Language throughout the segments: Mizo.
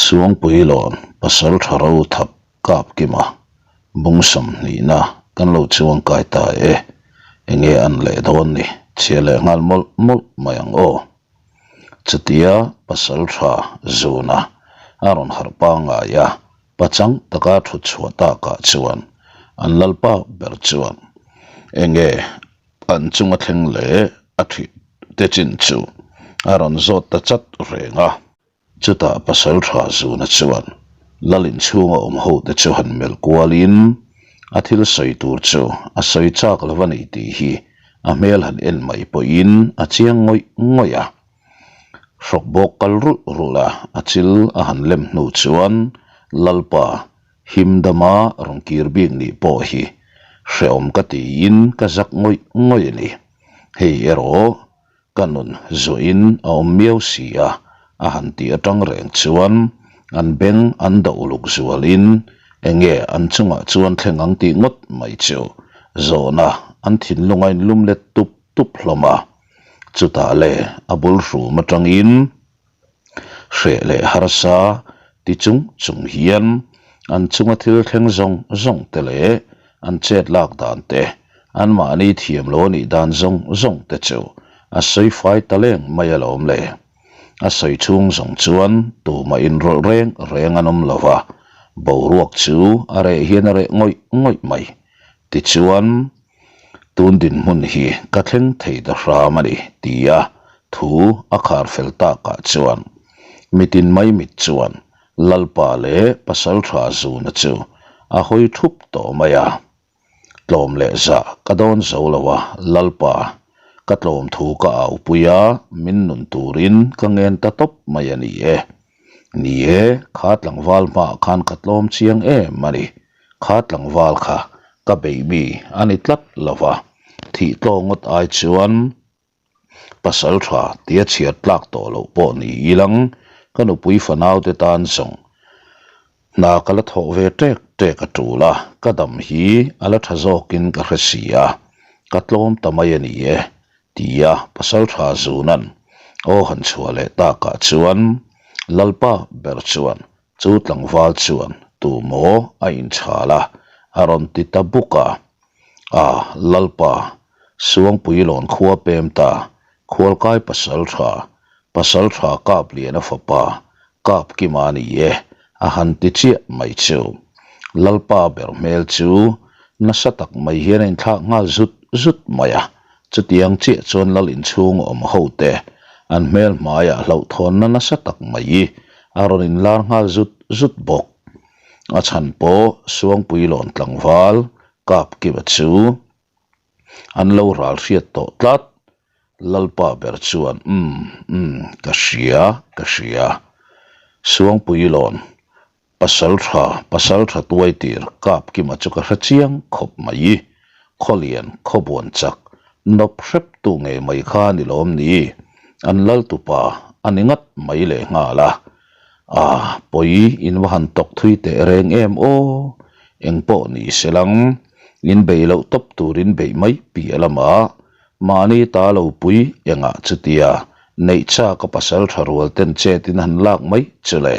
Suangpuilawn Pasaltha Rothap Kapkima bung sawmhnihna kan lo chuang kai ta e, enge an leh dawn ni chhia leh nghal mawlh mawlh mai ang aw. Chutia Pasaltha Zuna a rawn harh pangngai a, pachang taka thut chhuah takah chuan an lalpa ber chuan enge an chunga thleng leh a thih te chin chu a rawn zawt ta chat reng a. Chutah Pasaltha Zuna chuan Lal inchhunga awm ho te chu han melh kualin a thil sawi tur chu a sawi chak lo a ni tih hi a hmel han en mai pawhin a chiang ngawih ngawih a. Hrawk bawk kal rulh rulh a, a chil a han lem hnu chuan Lalpa himdama rawn kir bik nih pawh hi hrehawm ka tiin ka zak ngawih ngawih a ni. Hei erawh ka nun zuahin a awm miau si a, a han tih atang reng chuan an beng an doh uluk zualin enge an chungah chuan thleng ang tih ngawt mai chu zawhna an thinlung a inlum let tup tup hlawm a. Chutah le a bul hrum atangin hreh leh harsa ti chung chung hian an chunga thil thleng zawng zawng te leh an chet lak dan te, anmahni thiam lo anih dan zawng zawng te chu a sawi fai ta leng mai alawm le. A sawi chhung zawng chuan tumah inrawlh reng reng an awm lo va, boruak chu a reh hian a reh ngawih ngawih mai. Tichuan. Tun dinhmun hi ka thleng thei ta hram a ni, tia thu a khar fel takah chuan mitin mai mit chuan Lalpa leh Pasaltha Zuna chu a hawi thup tawh mai a. Tlawm leh zah ka dawn zo lo a, Lalpa, ka tlawm thu ka au pui a, min nun turin ka ngen ta tawp mai a ni e. Ni e, kha tlangval hmaah khan ka tlawm chiang em a ni. Kha tlangval kha ka beih mi a ni tlat lo va, thih tlaw ngawt ai chuan pasal tha tia chhiar tlak tawh loh pawh ni ilang ka nupui fanaute tan zawng hna ka la thawh ve ṭek ṭek a ṭul a, ka dam hi a la ṭha zawkin ka hre si a, ka tlawm ta mai a ni e, tia pasal tha Zuna'n aw han chhuah leh takah chuan Lalpa ber chuan Chu tlangval chuan tu maw a inchhal a, a rawn ti ta buk a. A, Lalpa, Suangpui lawn khua pem ta, Khualkai pasal tha, pasal tha kap lian a fapa, kap kima a ni e, a han ti chiah mai chu. Lalpa ber hmel chu nasa tak mai hian a inthlak nghal zut zut mai a, chutiang chiah chuan lal inchhung awm ho te an hmel hmaiah hlauhthawnna nasa tak mai a rawn inlar nghal zut zut bawk. A chhan pawh Suangpui lawn tlangval kap kiva chu an lo ral hriat tawh tlat. Lalpa ber chuan umm umm ka hria ka hria. Suangpui lawn pasal tha pasal tha tuai tir kap kima chu ka hre chiang khawp mai. Khawlian khawbuan chak nawp hrep tu ngei mai kha ni lawm ni? An lal tupa a ni ngat mai leh nghal a. A, pawi in va han tawk thui teh reng em aw? Eng pawh ni se lang, in bei loh tawp turin beih mai piah lamah mahni ta lo pui engah chutia neih chak a pasal tha rual ten chet in han lak mai chu le,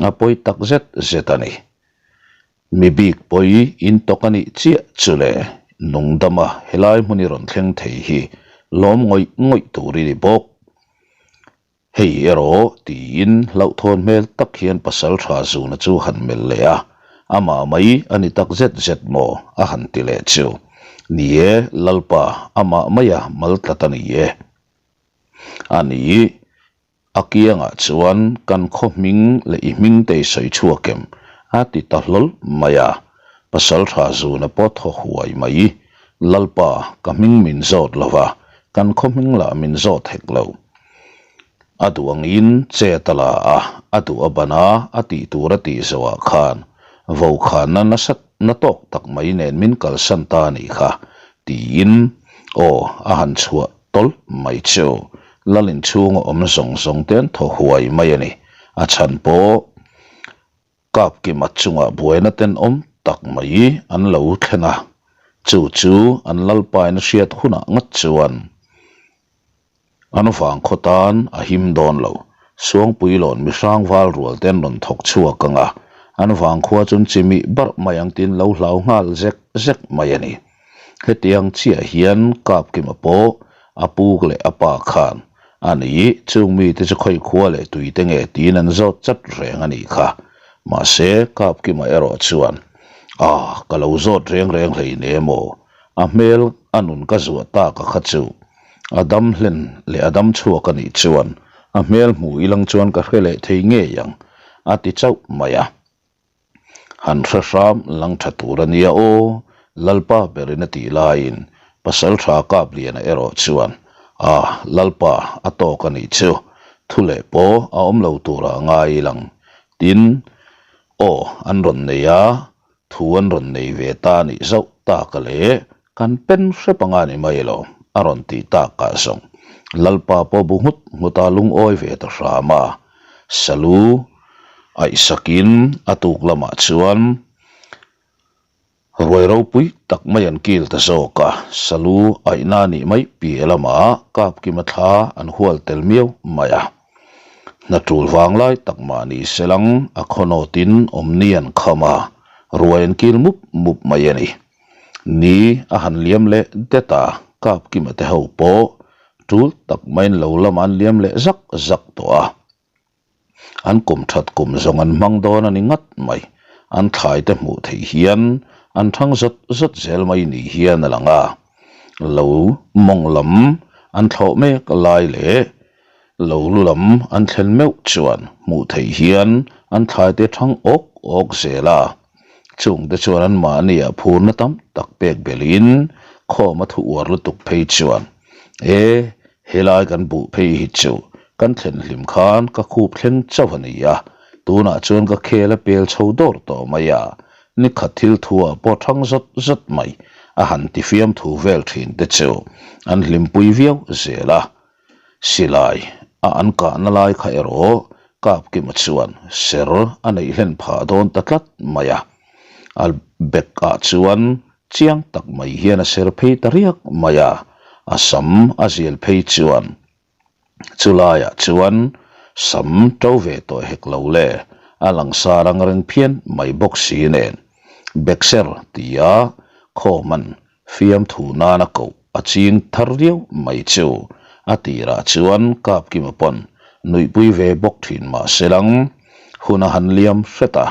a pawi tak zet zet a ni. Mi bik pawi in tawk a nih chiah chu le, nungdama helai hmun i rawn thleng thei hi lawm ngawih ngawih tur i ni bawk. Hei erawh tiin hlauhthawn hmel tak hian pasal tha Zuna chu han melh leh a, amah mai a ni tak zet zet maw a han ti leh chu. Ni e, Lalpa, amah maia mal tlat a ni e. A ni. A kiangah chuan kan khaw hming leh i hming te i sawi chhuak em? a ti ta hlawl mai a. Pasal tha Zuna pawh thaw huai mai. Lalpa, ka hming min zawt lo va, kan khaw hming lah min zawt hek lo. A duh angin chet a la a, a duh a ban a, a tih tur a tih zawhah khan vokhanna nasa na tawk tak mai nen min kalsan ta a nih kha, tiin aw a han chhuah tawlh mai chu lal inchhunga awm zawng zawng te an thaw huai mai a ni. A chhan pawh Kapkima chungah buaina tenawm tak mai an lo thleng a, chu chu an lalpain a hriat hunah ngat chuan an vang khaw tan a him dawn lo. Suangpuilawn mihrang val rual te an rawn thawk chhuak ang a, an vangkhua chu an chimih barh mai ang tiin lo hlau nghal zek zek mai a ni. Hetiang chiah hian Kapkima pawh a puk leh a pa khan a ni, chung mite chu khawi khua leh tui te nge tiin an zawt chat reng a nih kha. Mahse, Kapkima erawh chuan, A, ka lo zawt reng reng hleinem aw, a hmel a nun ka zuah tak a kha chu. A dam hlen leh a dam chhuak a nih chuan a hmel hmuh ilang chuan ka hre leh thei ngei ang, a ti chauh mai a. Han hre hram lang tha tur a nia aw, Lalpa berin a tih laiin Pasaltha Kapliana erawh chuan, A, Lalpa, a tawk a nih chu, thu leh pawh a awm lo turah ngai ilang, tin, aw an rawn nei a, Thu an rawn nei ve ta nih zauh tak a le, kan pen hrep anga ni mai lo, a rawn tih tak ah zawng. Lalpa pawh bu nghut nghut a lungawi ve ta hram a. Salu aihsakin a tuk lamah chuan ruai ropui tak mai an kil ta zawk a, Salu aihna nih mai piah lamah Kapkima thla an hual tel miau mai a. Hna tul vang lai tak mah ni se lang a khawnawtin awmni an kham a, ruai an kil mup mup mai a ni. Ni a han liam leh det a, Kapkima te ho pawh tul tak maiin lo lamah an liam leh zak zak tawh a. An kum that kum zawng an hmang dawn a ni ngat mai. An thlai te hmuh theih hian an thang zawt zawt zel mai ni hian a lang a. Lo mawng lam an thlawh mek lai leh Lo lu lam an thlen meuh chuan hmuh theih hian an thlaite thang awk awk zel a, chungte chuan anmahniah phurna tam tak pek belhin khawm a thu uar lutuk phei chuan, E, helai kan buh phei hi chu kan thlen hlim khan ka khup thleng chauh a ni a, tunah chuan ka khel a pel chho dawr tawh mai a, nikhat thil thuah pawh thang zawt zawt mai a han ti fiamthu vel thin te chu an hlimpui viau zel a. Silai a an kahna lai kha erawh Kapkima chuan ser a neih hlen phah dawn ta tlat mai a. A bag ah chuan chiang tak mai hian a ser phei ta riak mai a, a sam a zial phei chuan chulaiah chuan sam to ve tawh hek lo le, a langsar ang reng phian mai bawk si nen bag ser tia khawm an Fiamthu nana koh a ching thar riau mai chu a tirah chuan Kapkima pawn nuihpui ve bawk thin mah se lang. Hun a han liam hret a,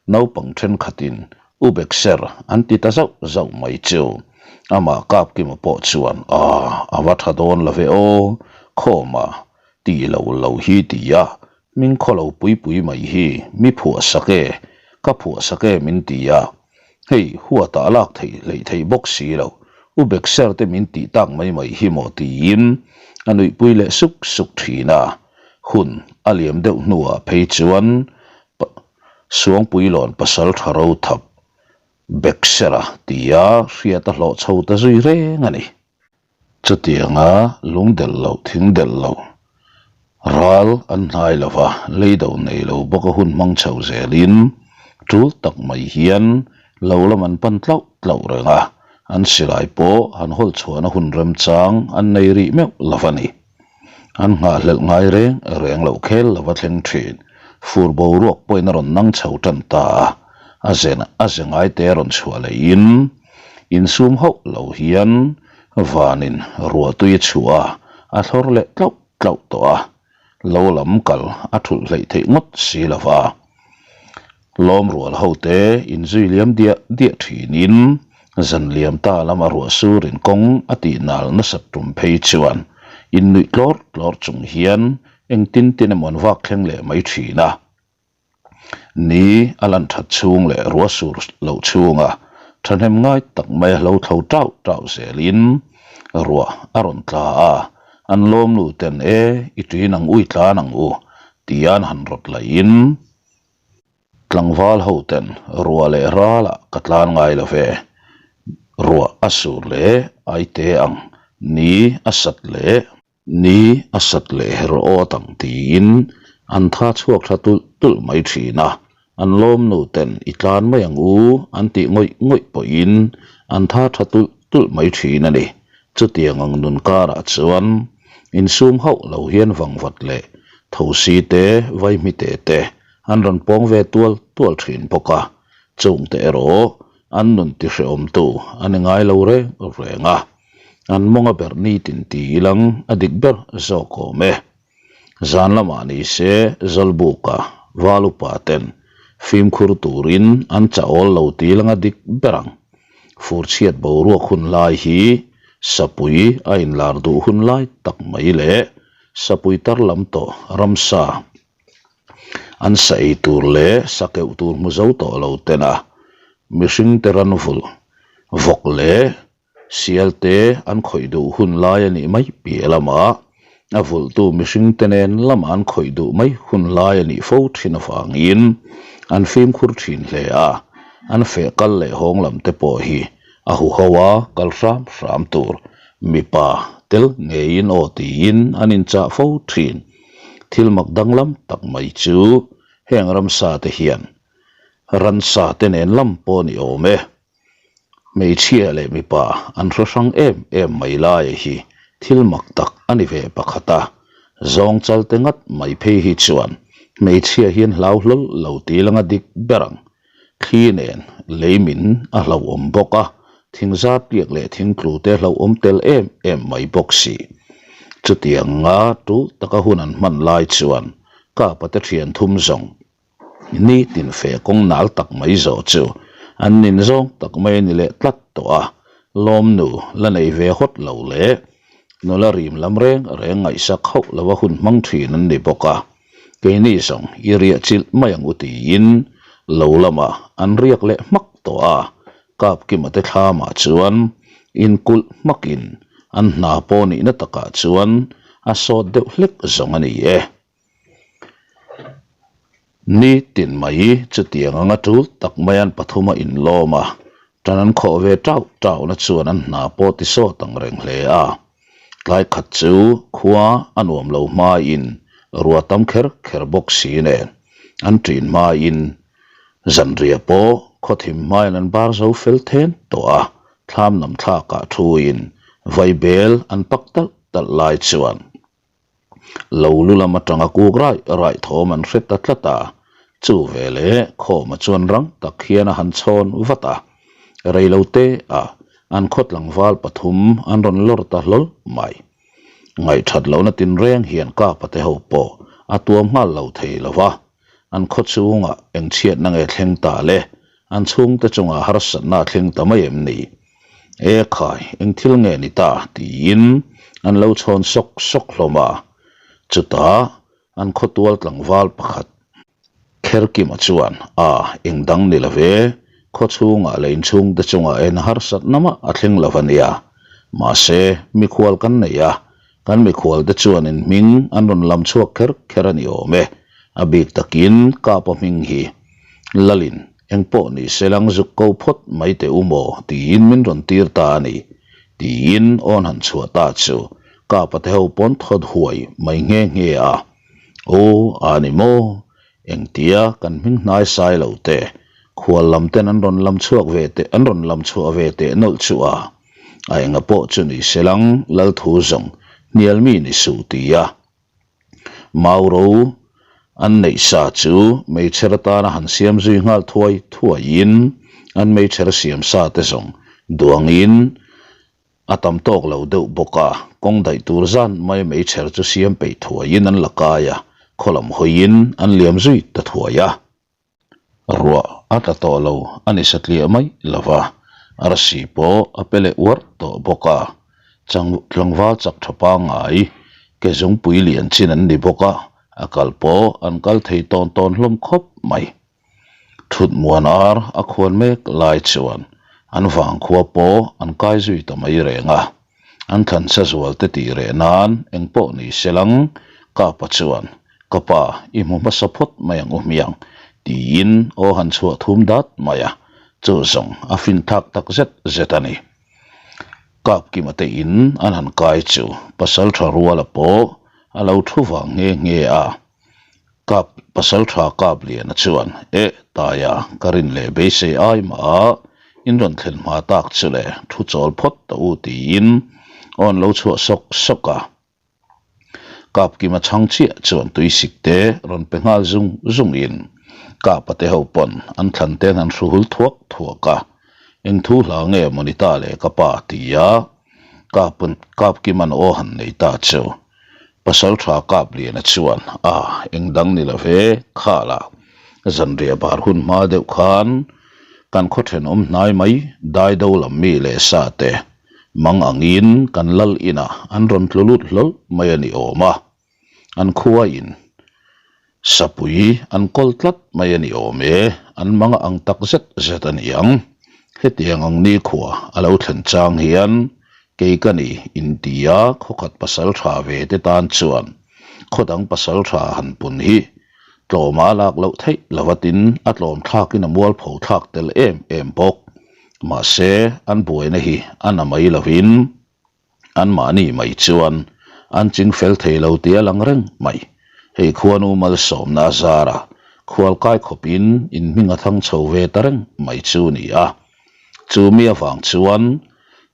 naupang thenkhatin U Bekser an ti ta zauh zauh mai chu. Amah Kapkima pawh chuan Aaa, a va tha dawn lo ve aw, khawma ti lo lo hi ti a, Hming khaw lo pui pui mai hi mi phuah sak e, ka phuah sak e min ti a, hei huatah a lak theih hleih theih bawk si lo, U Bekser te min tih tak mai mai hi maw tiin a nuihpui leh suk suk thin a, hun a liam deuh hnuah phei chuan Suangpuilawn pasal tha ro thap Beksera tia hriat a hlawh chho ta zui reng a ni. Chutianga lung delh loh, thing delh loh, ral an hnai lo va, lei do nei lo bawk a hun hmang chho zelin tul tak mai hian lo lam an pan tlauh tlauh reng a, an silai pawh han hawlh chhuahna hun remchang an nei rih meuh lo va ni. An nghahhlelh ngai reng reng loh khel lo va thleng thin. Fur boruak pawhin a rawn nang chho tan ta a, a zen a ze ngaite a rawn chhuah lehin insum hauh lo hian vanin ruahtui a chhuah a, a thlawr leh tlauh tlauh tawh a, lo lam kal a thulh hleih theih ngawt si lo va. Lawm rual hote inzui liam diah diah thinin zan liam ta lama ruah surin kawng a tih nal nasat tum phei chuan innuih tlawr tlawr chung hian engtin tin emaw an vak thleng leh mai thin a. Ni a lan that chhung leh ruah sur loh chhunga thahnem ngai tak mai a hlo thlo tauh tauh zelin ruah a rawn tla a, an lawmnu ten e i ṭin ang u i tlan ang u tia an han rawt laihin Tlangval ho ten ruah leh ralah ka tlan ngai lo ve. Ruah a sur leh aite ang, ni a sat leh. Ni a sat leh her awt ang tiin an tha chhuak tha tulh tulh mai thin a. An lawmnu ten i tlan mai ang u an tih ngawih ngawih pawhin an tha tha tulh tulh mai thin a ni. Chutiang ang nun karah chuan insum hauh lo hian vangvat leh. Thosi te, vaihmite te an rawn pawng ve tual tual thin bawk a, chungte erawh an nun tihrehawmtu a ni ngai lo reng reng a, an mawnga ber nitin ti ilang a dik ber zawk awm e. Zan lamah ni se Zawlbuka val upa ten fimkhur turin an chah awl lo ti ilang a dik ber ang. Furchhiat boruak hun lai hi sapui a inlar duh hun lai tak mai leh Sapui tar lam tawh ramsa an sa ei tur leh sa keuh tur hmu zo tawh lo tena mihring te ran vulh vawk leh sial te an khawih duh hun lai a nih mai piah lamah a vulhtu mihring te nen lama an khawih duh mai hun lai a nih fo thin avangin an fimkhur thin hle a, an feh kal leh hawng lam te pawh hi a huho a kal hram hram tur Mipa tel ngeiin aw tiin an inchah fo thin. Thil mak danglam tak mai chu heng ramsa te hian ransa te nen lam pawh ni awm e. Hmeichhia leh mipa an hre hrang em em mai laia hi thil mak tak a ni ve pakhat a. Zawng chal te ngat mai phei hi chuan hmeichhia hian hlau hlawl lo ti langa dik ber ang. Thli nen lei min a hlauhawm bawk a, thing zar tliak leh thing tlu te hlauhawm tel em em mai bawk si. Chutiang nga tul taka hun an hman lai chuan Kapa te thian thum zawng nitin fe kawng nal tak mai zawh chu an nin zawng tak mai a ni leh tlat tawh a, lawmnu la nei ve hawt lo leh nula rim lam reng reng ngaihsak hauh lova hun hmang thin an ni bawk a. Keini zawng i riah chilh mai ang u tiin lo lamah an riak leh hmak tawh a, Kapkima te thlamah chuan inkulh hmakin an hna pawh nihna takah chuan a sawt deuh hlek zawng a ni e. Ni tin mai chutiang anga tul tak mai an pathuma inlawm a, tan an khawh ve tauh tauhna chuan an hna pawh ti sawt ang reng hle a. Tlai khat chu khua a nuam lo hmain ruah tam kher kher bawk si nen an ṭin hmain zanriah pawh khawthim hmain an bar zo fel then tawh a, thlam lam thlakah thuin vaibel an pak talh talh lai chuan Lo lu lam atanga kuk raih raih thawm an hre ta tlat a, chu veleh Khawma chuan rang tak hian a han chhawn vat a, rei lo te ah an khaw tlangval pathum an rawn lawr ta hlawl mai. Ngaihthat lohna tinreng hian Kapa te ho pawh a tuam nghal lo thei lo va, An khaw chungah eng chhiatna nge thleng ta le? An chhungte chungah harsatna a thleng ta mai em ni? E khai, eng thil nge ni ta? tiin an lo chhawn sawk sawk hlawm a. Chutah an khawtual tlangval pakhat Kherkima chuan, A, eng dang ni lo ve, khaw chhungah leh inchhungte chungah en harsatna mah a thleng lo a nia. Mahse, mikhual kan nei a, Kan mikhualte chuan in hming an rawn lam chhuak kher kher a ni awm e. A bik takin Kapa hming hi Lalin eng pawh ni se lang zuk ko phawt mai teh u maw tiin min rawn tir ta a ni tiin awn han chhuah ta chu Kapa te ho pawn thawt huai mai nghe nghe a. Aw a ni maw? Engtia kan hming hnai sai lo te khual lam ten an rawn lam chhuak ve teh an rawn lam chhuah ve teh nawlh chu a. A enga pawh chu ni se lang Lalthu zawng hnial mi ni suh ti a. Mauro an neih sa chu meichher atana han siam zui nghal thuai thuaiin an meichher siam sa te zawng duangin a tam tawk lo deuh bawk a, kawng daih tur zan mai meichher chu siam peih thuaiin an la kai a, khaw lam hawiin an liam zui ta thuai a. Ruah a tla tawh lo a ni satliah mai lo va, arsi pawh a pe leh uar tawh bawk a, chang tlangval chak tha pangngai ke zungpui lian chin an ni bawk a, a kal pawh an kal thei tawn tawn hlawm khawp mai. Thut muan ar a khuan mek lai chuan an vangkhua pawh an kai zui ta mai reng a, an thlansa zual te tih reh nan eng pawh ni se lang Kapa chuan Ka pa, i hmu hmasa phawt mai ang u hmiang, tiin aw han chhuah thum dat mai a, chu zawng a fin thlak tak zet zet a ni. Kapkima te in an han kai chu pasal tha ruala pawh a lo thu vang nghe nghe a. Kap pasal tha Kapliana chuan, Eh, Taia, ka rin leh beisei ai mah a, in rawn thlen hma tak chu le, thu chawl phawt ta u, tiin aw an lo chhuah sawk sawk a. Kapkima chhang chiah chuan tuisik te rawn pe nghal zung zung in Kapa te ho pawn an thlan ten an hru hul thuak thuak a, Eng thu hla nge maw ni ta le ka pa ti a, Kapun Kapkima'n aw han nei ta chu. Pasaltha Kapliana chuan a eng dang ni lo ve, khala zanriah bar hun hma deuh khan kan khaw thenawm hnai mai Daido lam mi leh sa te mang angin kan lal inah an rawn tlu lut hlawl mai a ni awm a. An khuain sapui an kawl tlat mai a ni awm e, an mang ang tak zet zet a ni ang. Hetiang ang nikhua a lo thlen chang hian kei ka ni intia khawkhat pasal tha ve te tan chuan khaw dang pasal tha han pun hi tlawma a lak loh theih lova tin a tlawm thlakin a mualpho thlak tel em em bawk. Mahse an buaina hi a na mai lovin Anmahni mai chuan an ching fel thei lo tih a lang reng mai. Hei khuanu malsawmna a zar a, khualkai khawpin in hming a thang chho ve ta reng mai chu ni a. Chu mi avang chuan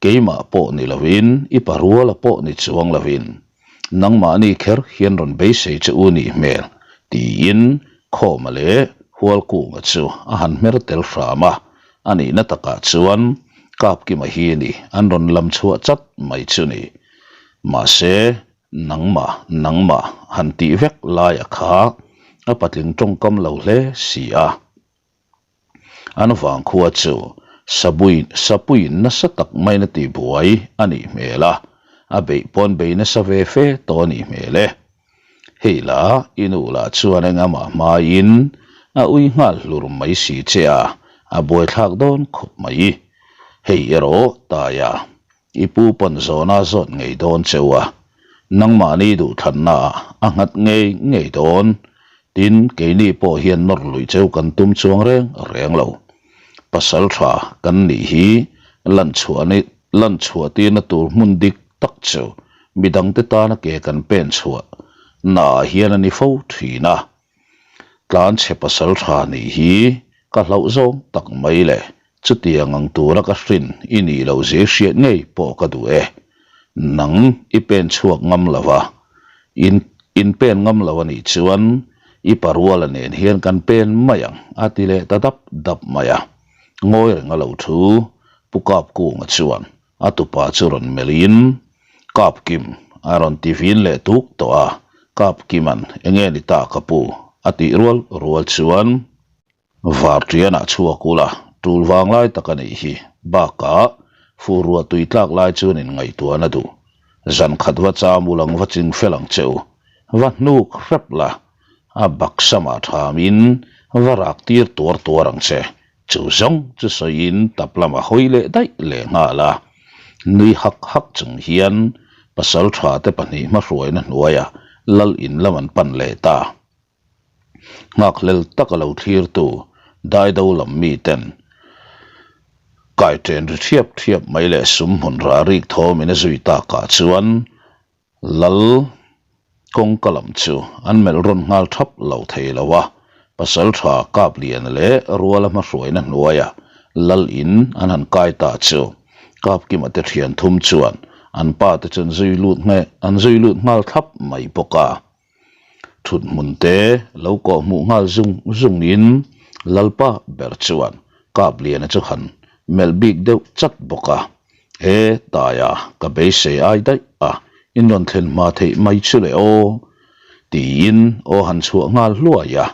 keimah pawh ni lovin i paruala pawh ni chuang lovin nangmahni kher hian rawn beisei che u nih hmel tiin Khawma leh Hualkunga chu a han hmer tel hram a. A nihna takah chuan Kapkima hi ni an rawn lam chhuah chat mai chu ni. Mahse, nangmah, nangmah han tih vek laia kha a patling tawngkam lo hle si a. An vangkhua chu Sabui, Sapuiin nasa tak maiin a tihbuai a nih hmel a, a beih pawn bei nasa ve fe tawh a nih hmel e. Hei la, i nu lah chuan engah hmaiin a ui nghal hlur mai si che a, a buaithlak dawn khawp mai. Hei erawh Taia, i pu pawn zawna zawt ngei dawn cheu a, nangmahni duhthlanna ah a nghat ngei ngei dawn. Tin, keini pawh hian nawr luih cheu kan tum chuang reng reng lo. Pasal tha kan nih hi lanchhuah lanchhuah tirna tur hmun dik tak chu midangte tana ke kan pen chhuah naah hian a ni fo thin a. Tlanchhe pasal tha nih hi ka hlauh zawng tak mai le, chutiang ang tura ka hrin i nih loh zia i hriat ngei pawh ka duh e. Nang i pen chhuak ngam lo va, in in pen ngam lo a nih chuan i paruala nen hian kan pen mai ang a ti leh ta dap dap mai a. Ngawi reng a lo thu Pu Kapkunga chuan a tupa chu rawn melhin Kapkim a rawn ti vin leh tuk tawh a, Kapkima'n enge ni ta ka pu a tih rual rual chuan Varṭianah chhuak ula ṭul vang lai tak a nih hi, bakah fur ruah tui tlak lai chuan in ngaihtuahna duh. Zan khat va cham ulang va ching fel ang che u, va hnuk hrep la, a baksamah thamin va rak tir tuar tuar ang che. Chu zawng chu sawiin tap lamah hawi leh daih leh nghal a, nui hak hak chung hian pasalṭha te pahnih hmahruaina hnuaiah lal in lam an pan leh ta. Nghakhlel taka lo thlirtu Daido lam miten kaiṭen ri ṭhiap ṭhiap mai leh sum hmun rah rik thawmin a zui takah chuan Lal kawngka lam chu an melh rawn nghal ṭhap lo thei lo a, Pasalṭha Kapliana leh Ruala hmahruaina hnuaia Lal in an han kai ta chu Kapkima te ṭhian thum chuan an pa te chu an zui lut nge an zui lut nghal thlap mai bawk a. Thut hmun te lo kawh hmuh nghal zung zung in Lalpa ber chuan Kapliana chu han melh bik deuh chat bawk a, He taia ka beisei ai daih a, in rawn thlen hma theih mai chu le aw tiin aw han chhuah nghal hluai a,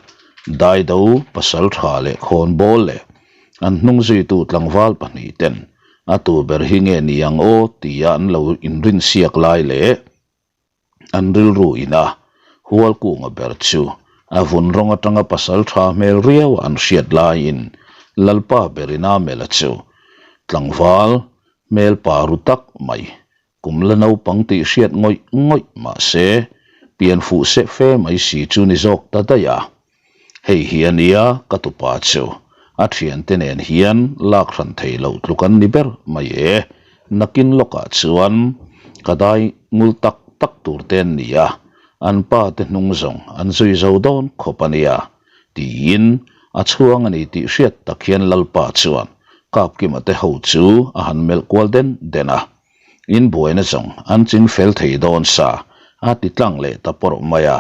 Daido pasaltha leh khawnbawl leh an hnung zuitu tlangval pahnih ten a tu ber hi nge ni ang aw tia an lo inrinsiak lai leh An rilru ina Hualkunga ber chu a vun rawng atanga pasal tha hmel riau an hriat laiin Lalpa berina mela chu tlangval hmel pa ru tak mai kum la naupang tih hriat ngawih ngawih mahse pian fuh seh fe mai si chu ni zawk ta daih a. Hei hi a nia ka tupa chu a thiante nen hian lak hran thei loh tluk an ni ber mai e. Nakin lawkah chuan ka dai ngul tak tak tur te an ni a, an pa te hnung zawng an zui zo dawn khawp a nia tiin a chhuang a ni tih hriat tak hian Lalpa chuan Kapkima te ho chu a han melh kual den den a. In buaina zawng an ching fel thei dawn sa. A ti tlang leh ta pawrh mai a,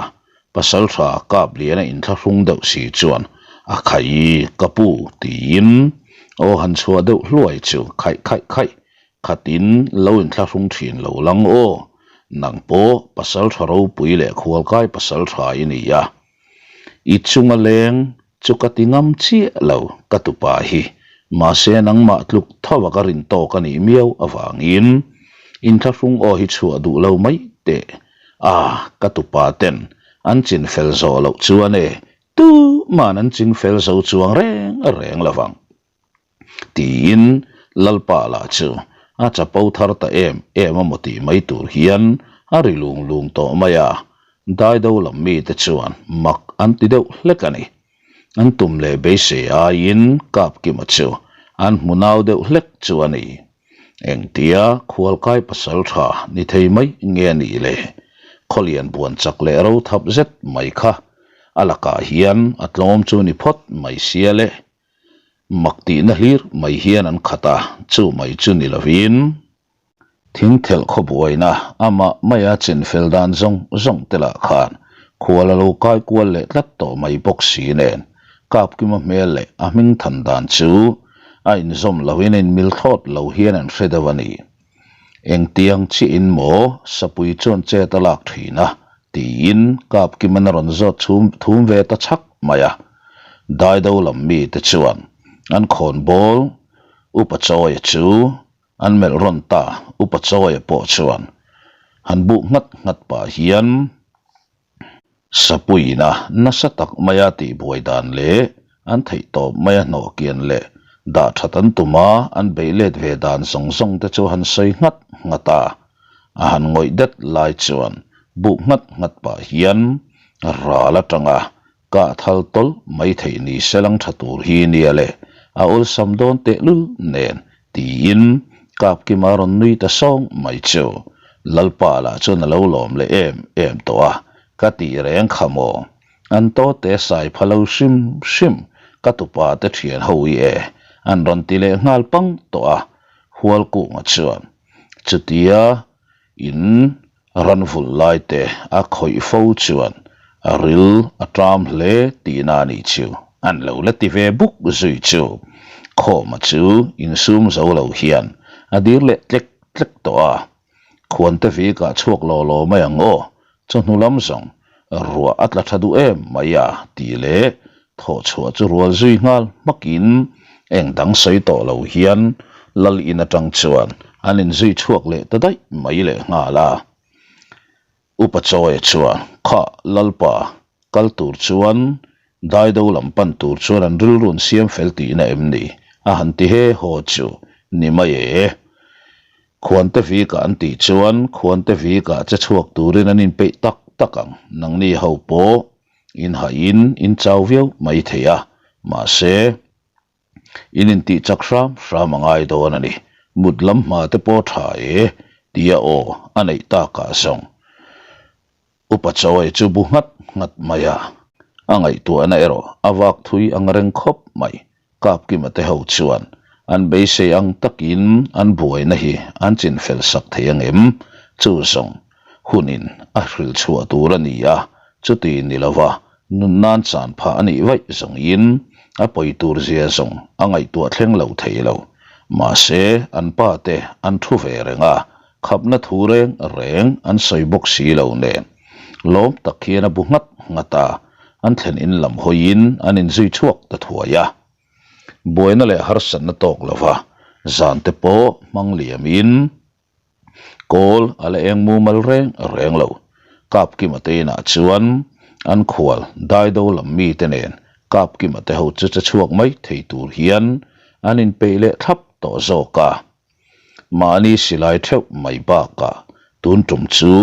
Pasalṭha Kapliana inthlahrung deuh si chuan a khai ka pu tiin aw han chhuah deuh hluai chu khaih khaih khaih khatin lo inthlahrung ṭhin lo lang aw, nang pawh Pasalṭha ropui leh khualkai Pasalṭha i ni a, i chunga leng Chu ka ti ngam chiah lo ka tupa hi, mahse nangmah tluk tho a ka rin tawk a nih miau avangin inthlahrung aw hi chhuah duh lo mai teh a, ka tupa ten an chin fel zawh loh chuan e tuman an ching fel zo chuang reng reng lo vang. Tiin Lalpa lah chu a chapo thar ta em em a maw tih mai tur hian a ri lung lung tawh mai a, Daido lam mite chuan mak an ti deuh hlek a ni. An tum leh beisei aiin Kapkima chu an hmu nau deuh hlek chu a ni. Engtia khualkai pasal tha ni thei mai nge a nih le? Khawlian buan chak leh ro thap zet mai kha a lakah hian a tlawm chu ni phawt mai sia le. Mak tihna hlir mai hian an khat a, chu mai chu ni lovin thing thelh khaw buaina amah maia chinfel dan zawng zawng te lah khan khual a lo kai kual leh tlat tawh mai bawk si nen Kapkima hmel leh a hming than dan chu a inzawm loin a inmil thlawt lo hian an hre deuh a ni. Engtiang chiahin maw Sapui chuan chet a lak thin a? tiin Kapkiman a rawn zawt chhum thum ve ta chhak mai a. Daido lam mite chuan an khawnbawl Upa Chawia chu an melh rawn ta, Upa Chawia pawh chuan han buh nghat nghat pah hian, Sapuiina nasa tak maia tihbuai dan leh an theih tawp maia hnawh kian leh dah that an tum a, an beih let ve dan zawng zawng te chu han sawi nghat nghat a. A han ngawih det lai chuan buh nghat nghat pah hian ral atanga Kah thal tawlh mai theih ni se lang tha tur hi nia le, a awlsam dawn tehlul nen tiin Kapkima rawn nui ta sawng mai chu. Lalpa lah chuan a lo lawm leh em em tawh a, ka tih reng kha maw? An tawte sai pha lo hrim hrim ka tupa te thian ho i e an rawn ti leh nghal pang tawh a, Hualkunga chuan chutia in Ran vulh lai te a khawih fo chuan a ril a ṭam hle tihna a nih chu. An lo la ti ve buk zui chu. Khawma chu insum zo lo hian a dir leh tlek tlek tawh a. Khuante vikah chhuak law law mai ang aw, chawhnu lam zawng ruah a tla ṭha duh em mai a tih leh thawh chhuah chu rual zui nghal hmakin eng dang sawi tawh lo hian lal in atang chuan an inzui chhuak leh ta daih mai leh nghal a. Upa Chawia chuan, Kha Lalpa, kal tur chuan Daido lam pan tur chuan an rilru an siam fel tihna em ni? a han ti he haw chu ni mai e. Khuante vikah an tih chuan khuante vikah che chhuak turin an inpeih tak tak ang, nangni ho pawh In hahin in chau viau mai thei a, mahse in intih chak hram hram a ngai dawn a ni. Mut lam hma te pawh tha e tia aw a neih takah zawng Upa Chawei chu bu nghat nghat mai a, a ngaihtuahna erawh a vak thui ang reng khawp mai. Kapkima te ho chuan an beisei ang takin an buaina hi an chinfel sak thei ang em? Chu zawng hunin a hrilh chhuah tur a ni a, chuti ni lova nun nan chan phah a nih vaih zawngin a pawi tur zia zawng a ngaihtuah thleng lo thei lo. Mahse, an pa te an thu ve reng a, khapna thu reng reng an sawi bawk si lo nen lawm tak hian a bu nghat nghat a, an thlen in lam hawiin an inzui chhuak ta thuai a. Buaina leh harsatna tawk lova zan te pawh hmang liamin kawl a la eng mumal reng reng lo. Kapkima te inah chuan an khual Daido lam mite nen Kapkima te ho chu che chhuak mai thei tur hian an inpeih leh thlap tawh zawk a. Mahni silai theuh mai bakah tun tum chu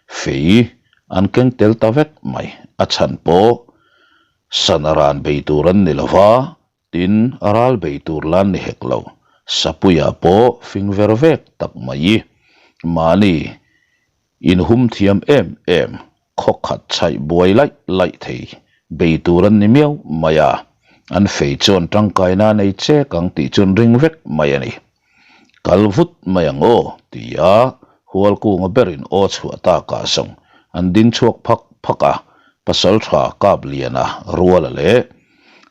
fei an keng tel ta vek mai. A chhan pawh sana ran bei tur an ni lo va, tin ral bei tur lan ni hek lo. Sapuia pawh fing ver vek tak mai. Mahni Inhum thiam em em, khaw khat chhaih buai laih laih thei bei tur an ni miau mai a, an fei chuan tangkaina a nei chek ang tih chu an ring vek mai a ni. Kal vut mai ang aw, ti a Hualkunga berin aw chhuah takah zawng. an ding chhuak phak phak a, Pasalṭha Kapliana Ruala leh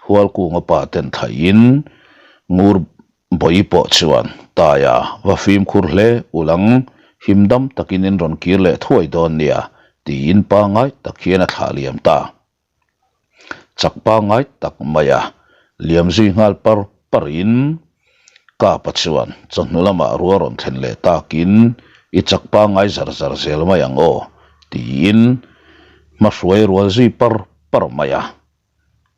Hualkunga pa ten thlaihin Ngur Bawi pawh chuan Taia va fimkhur hle ulang him dam takin in rawn kir leh thuai dawn nia tiin pangngai tak hian a thlah liam ta. Chak pangngai tak mai a, liam zui nghal par par in Kapa chuan chawhnu lamah rual rawn thlen leh takin i chak pangngai zar zar zel mai ang aw tiin hmahruai rual zui par par mai a.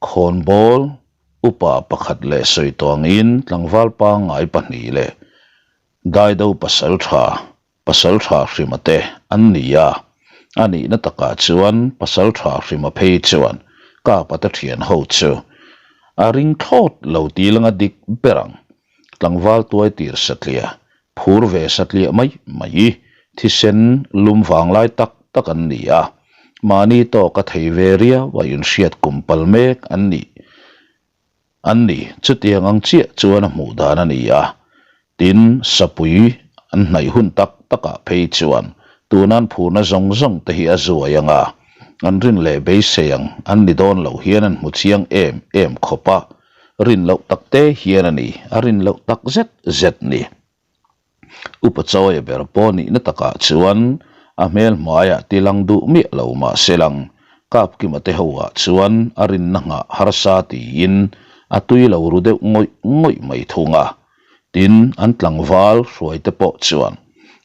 Khawnbawl upa pakhat leh sawi tawngin tlangval pangngai pahnih leh Daido pasal tha Pasal tha hrima te an ni a, a nihna takah chuan pasal tha hrima phei chuan Kapa te thian ho chu a ring thlawt lo tih langa dik ber ang. Tlangval tuai tir satliah, phur ve satliah mai mai, thisen lum vang lai tak tak an ni a, mahni tawka thei ve riau a inhriat kum pal mek an nih An ni, chutiang ang chiah chuan a hmuh dan a ni a. Tin, sapui an hnaih hun tak takah phei chuan tuna an phurna zawng zawng te hi a zuai ang a, an rin leh beisei ang an ni dawn loh hian an hmu chiang em em khawp a, rin loh tak te hian a ni, a rin loh tak zet zet ni. Upa Chawia ber pawh nihna takah chuan a hmel hmaiah tilang duh miah lo mah se lang, Kapkima te ho ah chuan a rinna nghah harsa tiin a tui lo ru deuh ngawih ngawih mai thung a. Tin, an tlangval hruai te pawh chuan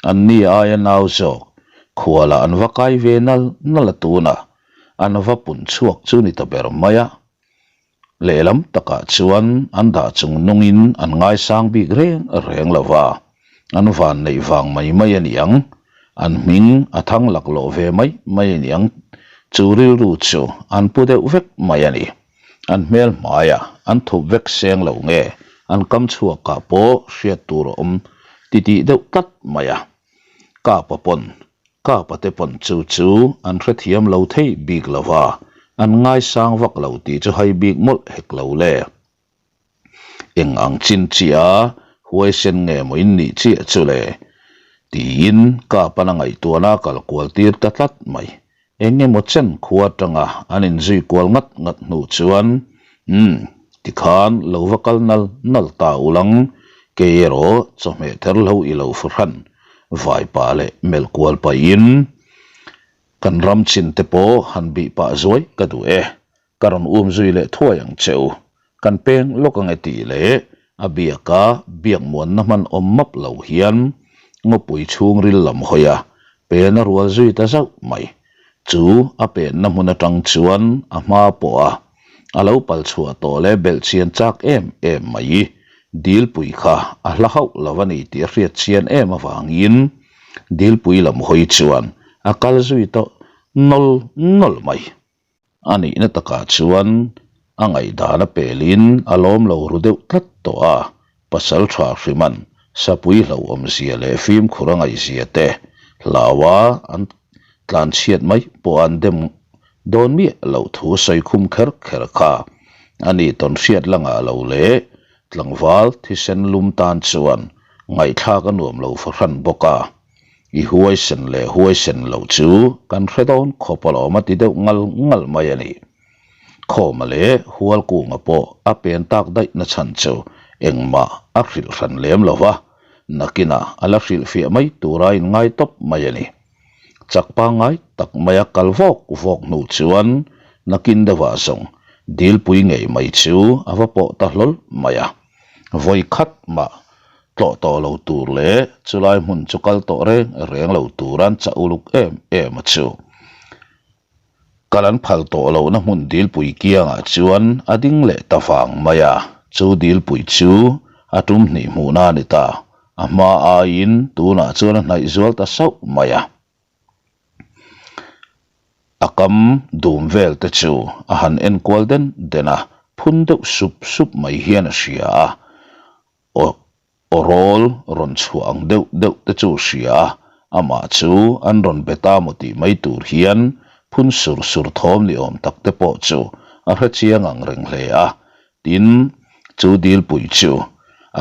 an ni aia nau zawk khualah an va kai ve nal nal a tunah an va pun chhuak chu ni ta ber mai a. Lehlam takah chuan an dah chung nungin an ngaisang bik reng reng lo va, an van neih vang mai mai a niang, an hming a thang laklawh ve mai mai a niang, chu rilru chu an pu deuh vek mai a ni. An hmel hmaiah an thup vek seng lo nge an kam chhuakah pawh hriat tur a awm titih deuh tlat mai a. Kapa pawn Kapa te pawn chu chu an hrethiam lo thei bik lo va, an ngaisang vak lo tih chu hai bik mawlh hek lo le. Eng ang chin chiah a huaisen nge maw in nih chiah chu le? Tiin Kapa'n a ngaihtuahna a kal kual tir ta tlat mai. Eng emaw chen khua atanga an inzui kual ngat ngat hnu chuan, Umm, tikhan lo va kal nal nal ta ulang, kei erawh chawhmeh ther hlo i lo fahran vai pah leh melh kual pahin kan ram chin te pawh han bih pah zuai ka duh e, ka rawn um zui leh thuai ang che u, kan peng lawk ange tih leh a biaka biak muanna hman awm map lo hian ngawpui chhungril lam hawi a pen a rual zui ta zauh mai. Chu a penna hmun atang chuan a hma pawh a a lo pal chhuah tawh leh belh chian chak em em mai. Dilpui kha a hla hauh lo a ni tih a hriat chian em avangin Dilpui lam hawi chuan a kal zui tawh nawl nawl mai. A nihna takah chuan a ngaihdan a pelin a lawm lo ru deuh tlat tawh a, pasal tha hriman sapui hlauhawmzia leh fimkhur a ngaihzia te hlaua an tlanchhiat mai pawh an dem dawn miah loh thu sawi khum kher kher kha a ni tawn hriat la ngah lo leh tlangval thisen lum tan chuan ngaihthlak a nuam lo fahran bawk a. I huaisen leh huaisen loh chu kan hre dawn khawp alawm a ti deuh ngal ngal mai a ni. Khawma leh Hualkunga pawh a pen tak daih na chhan chu engmah a hrilh hran lem lo va, nakinah a la hrilhfiah mai tura inngai tawp mai a ni. Chak pangngai tak maia kal vawk vawk hnu chuan nakin deuhah zawng dilpui ngei mai chu a va pawh ta hlawl mai a. Vawi khat mah tlawh tawh lo tur leh chulai hmun chu kal tawh reng reng lo tur an chah uluk em em a chu. Kal an phal tawh lohna hmun dilpui kiangah chuan a ding leh ta vang mai a, chu dilpui chu a tum hnih hmuhna a ni ta, a hma aiin tunah chuan a hnaih zual ta sauh mai a. A kam dum vel te chu a han en kual den den a, phun deuh sup sup mai hian a hria a, aw aw rawl rawn chhuah ang deuh deuh te chu a hria a, amah chu an rawn be ta maw tih mai tur hian phun sur sur thawm ni awm tak te pawh chu a hre chiang ang reng hle a, Tin, chu dilpui chu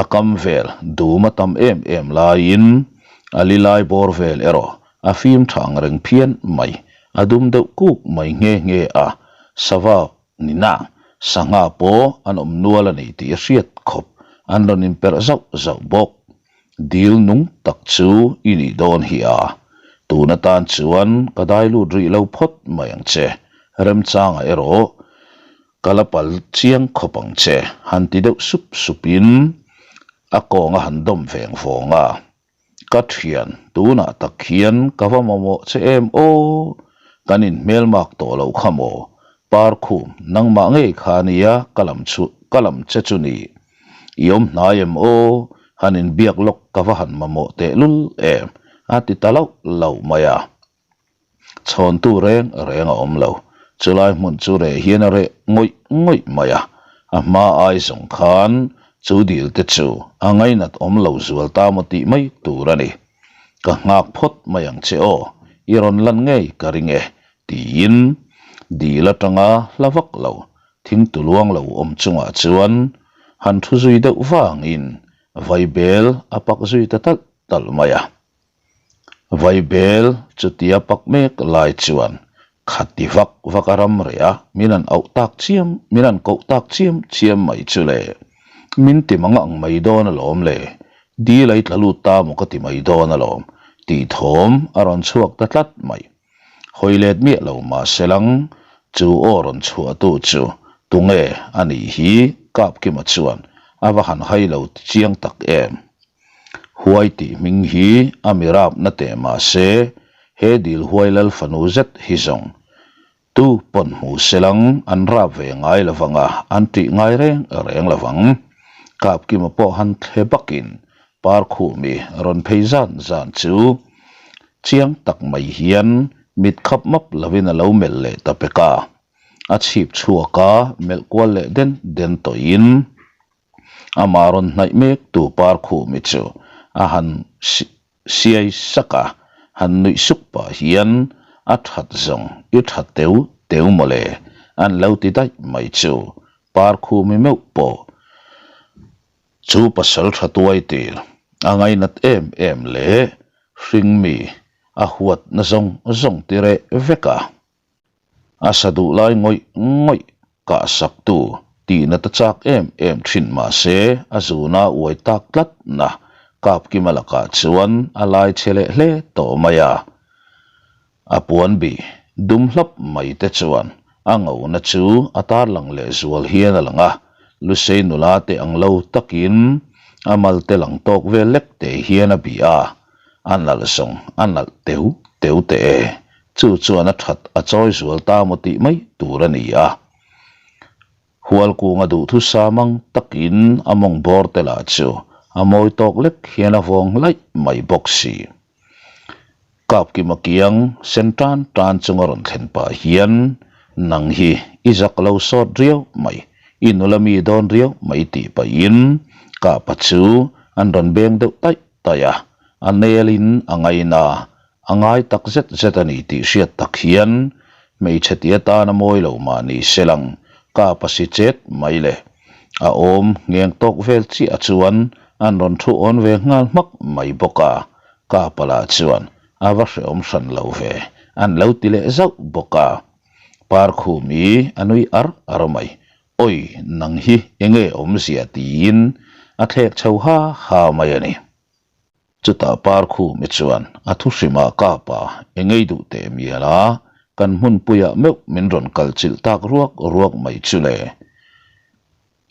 a kam vel dum a tam em em laiin a li lai bawr vel erawh a fim tha ang reng phian mai. A dum deuh kuk mai nghe nghe a, sava ni na, sangha pawh an awm nual a ni tih a hriat khawp, an rawn inperh zauh zauh bawk. Dil nung tak chu i nih dawn hi a, tun atan chuan ka dai lut rih lo phawt mai ang che, remchangah erawh ka la pal chiang khawp ang che, han ti deuh sup supin a kawng a han dawm veng vawng a. Ka thian, tunah tak hian ka va mamawh che em aw? Kan inhmelmak tawh loh kha maw? Parkhum, nangmah ngei kha nia ka lam chu ka lam che chu ni. I awm hnai em aw? Han inbiak lawk ka va han mamawh tehlul em? A ti ta lauh lauh mai a. Chhawntu reng reng a awm lo. Chulai hmun chu reh hian a reh ngawih ngawih mai a. A hma ai zawng khan chu dil te chu a ngainat awm lo zual ta maw tih mai tur a ni. Ka nghak phawt mai ang che aw, i rawn lan ngei ka ring e, tiin dil atanga hla vak lo thing tuluang lo awm chungah chuan han thu zui deuh vangin vaibel a pak zui ta talh talh mai a. Vaibel chutia pak mek lai chuan khati vak vak a ram reh a, min an auh tak chiam, min an koh tak chiam chiam mai chu le. Min ti mang ang mai dawn alawm le, dil a i tla lut ta maw ka ti mai dawn alawm, tih thawm a rawn chhuak ta tlat mai. Hawi let miah lo mah se lang, chu aw rawn chhuahtu chu tunge a nih hi Kapkima chuan a va han hai lo chiang tak em. Huai tih hming hi a mi rapna teh mah se, he dil huai lal fanu zet hi zawng tu pawn hmu se lang an rap ve ngai lo vang a, an tih ngai reng reng lo vang. Kapkima pawh han thle bakin Parkhumi rawn phei zan zan chu chiang tak mai hian mit khap map lovin a lo melh leh ta pek a, a chhip chhuak a melh kual leh den den tawhin, Amah rawn hnaih mek tu Parkhumi chu a han siai sak a, han nuih suk pah hian a that zawng i tha teu teu mawle an lo ti daih mai chu Parkhumi meuh pawh chu pasal tha tuai tir a ngainat em em leh hringmi a huatna zawng zawng ti reh vek a. A sa duh lai ngawih ngawih kah sak tu tihna ta chak em em thin mah se a zuna uai tak tlat na Kapkima lakah chuan a lai che leh hle tawh mai a. A puan bih dum hlap mai te chuan a ngona chu a tarlang leh zual hian a lang a, Lusei nula te ang lo takin a mal te lang tawk vel lek te hian a bih a, a nalh zawng a nalh teu teu teh e. Chu chuan a that a chawi zual ta maw tih mai tur a ni a. Hualkunga duhthusa mang takin a mawng bawr te lah chu a mawi tawk lek hian a vawng laih mai bawk si. Kapkima kiang sen tan tan chunga rawn thlen pah hian nang hi i zak lo sawt riau mai, i nula mi dawn riau mai tih pahin Kapa chu an rawn beng deuh taih taih a, a nelin a ngaina A ngai tak zet zet a ni tih hriat tak hian hmeichhe ti atana mawi lo mah ni se lang ka pasi chet mai le. A awm ngheng tawk vel chiah chuan an rawn thu awn ve nghal hmak mai bawk a, ka pala chuan a va hreawm hran lo ve an lo ti leh zauh bawk a. Parkhumi a nui ar ar mai. Awi nang hi enge awmzia tiin a thlek chho ha ha mai a ni. Chutah Parkhumi chuan a thu hrimah kap a, engei duh teh mial a, kan hmunpuiah meuh min rawn kal chilh tak ruak ruak mai chu le.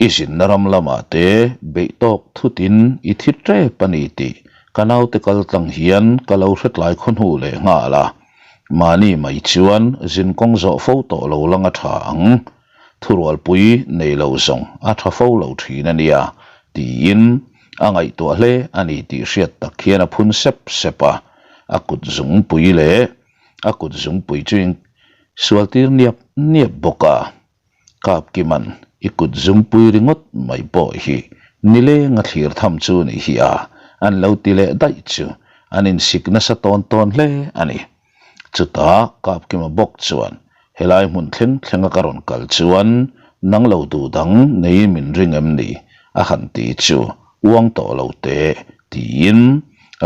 I zinna ram lamah te beih tawk thutin i thi tep a ni tih ka naute kal tlang hian ka lo hre tlai khaw hnu leh nghal a, mahni mai chuan zin kawng zawh fo tawh lo lang a tha ang. Thurualpui nei lo zawng a tha fo lo thin a nia, tiin a ngaihtuah hle a ni tih hriat tak hian a phun sep sep a, a kut zungpui leh a kut zungpui chu in sual tir niap niap bawk a. Kapkiman i kut zungpui ringawt mai pawh hi nileng a thlir tham chu ni hi a, an lo ti leh daih chu an insik nasa tawn tawn hle a ni. Chutah Kapkima bawk chuan helai hmun thleng thlenga ka rawn kal chuan nang lo duh dang neiin min ring em ni? a han ti chu uang tawh lo teh tiin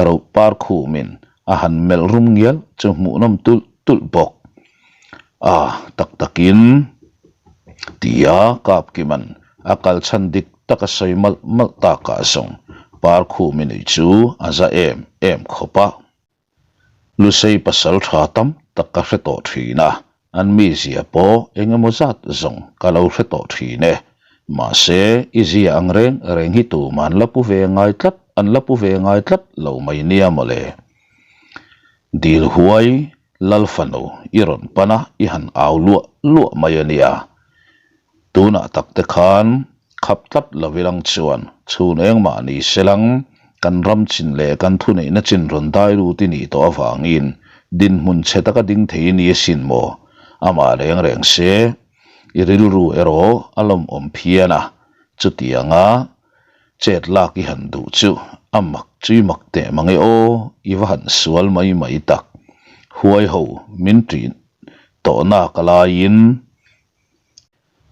ro par khumin a han melh rum ngial chu hmuhnawm tulh tulh bawk. A, tak takin tia Kapkima'n a kal chhan dik tak a sawi malh malh takah zawng Parkhumi nei chu a za em em khawp a. Lusei pasal tha tam tak ka hre tawh thin a, an mizia pawh eng emaw zat zawng ka lo hre tawh thin e. Mahse, i zia ang reng reng hi tumah an la pu ve ngai tlat, an la pu ve ngai tlat lo mai nia mawle. Dil huai Lal fanu i rawn pan a, i han au luah luah mai a nia. Tunah tak te khan khap tlat lo ilang chuan chhun engmah ni selang kan ram chin leh kan thuneihna chin rawn dai lut i nih tawh avangin dinhmun chhe taka ding thei i ni asin maw? Amah reng reng se, i rilru erawh a lawmawm phian a, chutianga Chet lak i han duh chu a mak chu i mak teh mang e aw, i va han sual mai mai tak. Huai ho min ṭih tawh nak a laiin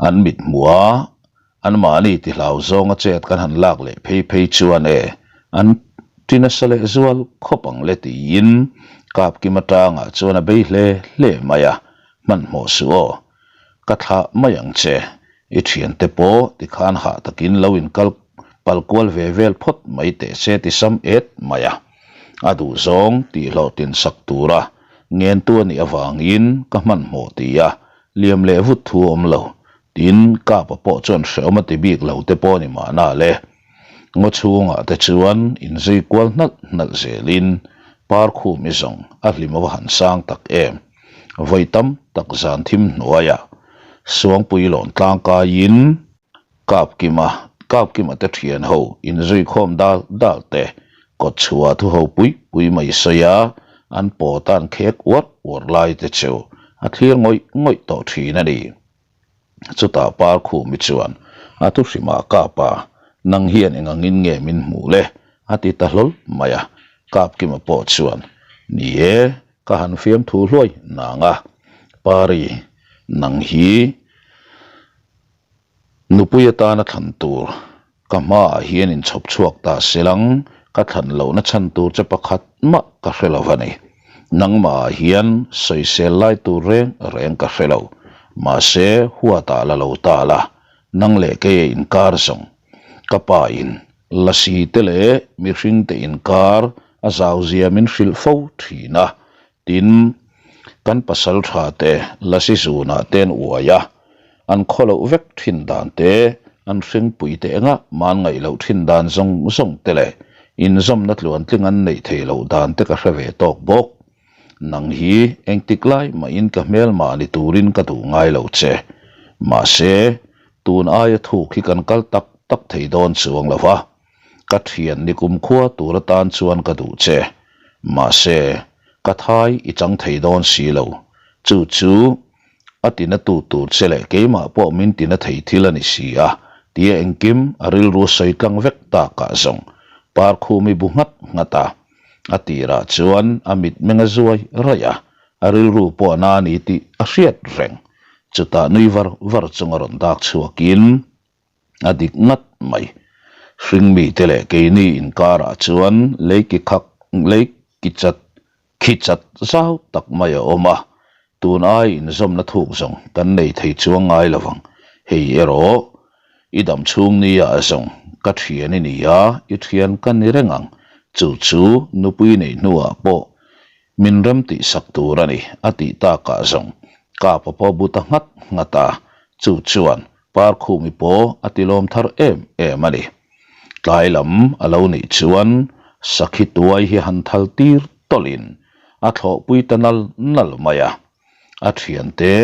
an mit hmuh a, anmahni ti hlau zawnga chet kan han lak leh phei phei chuan e, an ṭi nasa leh zual khawp ang le tiin Kapkim atangah chuan a bei hle hle mai a, hmanhmawh suh aw. Ka thlah mai ang che, i thiante pawh tikhan hah takin lo inkal pal kual ve vel phawt mai teh se ti sam et mai a. A duhzawng tih hlawhtlin sak tura ngentu a nih avangin ka hmanhmawh ti a, liam leh vut thu a awm lo. Tin, Kapa pawh chuan hrehawm a ti bik lo te pawh a ni mahna le. Ngaw chhungah te chuan inzui kual hnalh hnalh zelin Parkhum i zawng a hlim a va han sang tak em. Vawi tam tak zan thim hnuaiah Suangpui lawn tlangkaiin Kapkima, Kapkima te thian ho inzui khawm dal dal te kawt chhuah thu ho pui pui mai sawi a, an pawt a an khek uar uar lai te chu a thlir ngawih ngawih tawh thin a ni. Chutah Parkhumi chuan a thu hrimah Kapa, nang hian eng angin nge min hmuh le? a ti ta hlawl mai a. Kapkima pawh chuan, Ni e, ka han fiamthu hluai nang a. Pari, nang hi nupui atana thlan tur Ka hmaah hian inchhawp chhuak ta selang, ka thlan lohna chhan tur che pakhat mah ka hre lo a ni. Nangmahah hian sawisel lai tur reng reng ka hre lo. Mahse, huatah la lo ta la, nang leh kei a inkar zawng. Ka pa in lasi te leh mihring te inkar a zau zia min hrilh fo thin a, Tin, kan pasal tha te lasi zunah te an uai a, an khaw loh vek thin dan te, an hringpui te engah mah an ngaih loh thin dan zawng zawng te leh inzawmna tluantling an neih theih loh dan te ka hre ve tawk bawk. Nang hi engtik lai mahin ka hmelmah ni turin ka duh ngai lo che. Mahse, tun aia thuk hi kan kal tak tak thei dawn chuang lo va. Ka thian ni kumkhua tur atan chuan ka duh che. Mahse, ka thai i chang thei dawn si lo. Chu chu a tina tu tur che leh keimah pawh min tina thei thil a ni si a, tia engkim a rilru sawi tlang vek takah zawng Parkhumi bu nghat nghat a. A tirah chuan a mitmeng a zuai raih a, a rilru pawh a na a ni tih a hriat reng. Chutah nui var var chunga rawn dak chhuakin, A dik ngat mai. Hringmite leh keini inkarah chuan lei ki khak, lei ki chat, khi chat zau tak mai a awm a, tun ai inzawmna thuk zawng kan nei thei chuang ngai lo vang. Hei erawh i dam chhung nia zawng ka thian i ni a, i thian ka ni reng ang. Chu chu nupui neih hnuah pawh Min rem tih sak tur a ni, a tih takah zawng Kapa pawh bu ta nghat nghat a, chu chuan Parkhumi pawh a ti lawm thar em em a ni. Tlai lam a lo nih chuan sakhi tuai hi han thal tir tawlhin a thlawhpui ta nal nal mai a, a thiante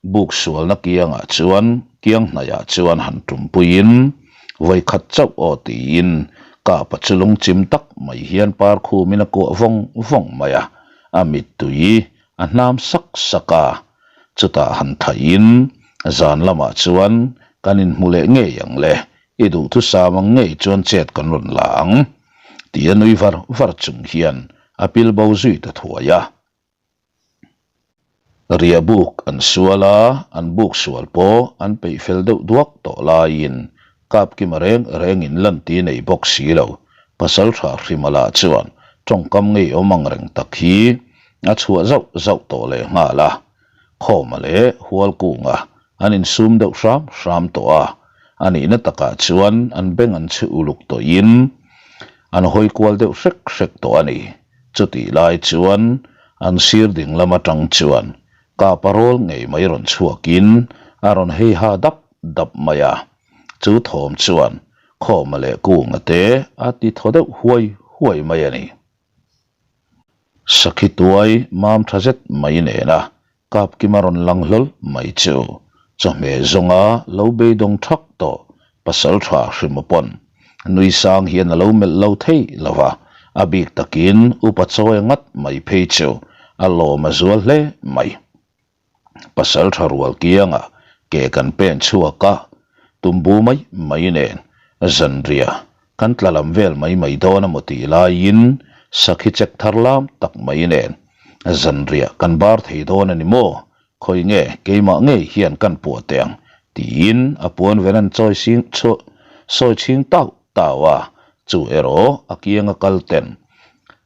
Buk sualna kiangah chuan kiang hnaihah chuan han tumpuiin vawi khat chauh aw tiin Kapa chu lungchim tak mai hian parkhumin a kuah vawng vawng mai a, a mittui a hnam sak sak a, chutah han thaihin zan lamah chuan kan inhmu leh ngei ang le, i duhthusam ang ngei chuan chet kan rawn la ang tia nui var var chung hian a pilbo zui ta thuai a. Riah buk an sual a, an buk sual pawh an peih fel deuh duak tawh laiin Kapkima reng rengin lanti nei bawk si lo. Pasaltha Hrimala chuan tawngkam ngeiawm ang reng tak hi a chhuah zauh zauh tawh leh nghal a. Khawma leh Hualkunga an insum deuh hram hram tawh a, a nihna takah chuan an beng an chhe uluk tawhin an hawi kual deuh hrek hrek tawh a ni. Chutih lai chuan an sir ding lam atang chuan Kapa rawl ngei mai rawn chhuakin a rawn hei ha dap dap mai a, chu thawm chuan Khawma leh Kunga te a ti thaw deuh huai huai mai a ni. Sakhi tuai mam tha zet mai nena Kapkima rawn lang hlawl mai chu chawhmeh zawnga lo beidawng thak tawh pasal tha hrim pawn nui sang hian a lo melh lo thei lo va, a bik takin upa chawi ngat mai phei chu a lawm a zual hle mai. Pasal tha rual kianga ke kan pen chhuak a, tumbu mai mai nen zanriah kan tla lam vel mai mai dawn a maw tih laiin sakhi chek thar lam tak mai nen zanriah kan bar thei dawn a ni maw? Khawi nge keimah ngei hian kan puah teh ang tiin a puan ven an chawi sing sawi chhing tau tau a, chu erawh a kianga kal ten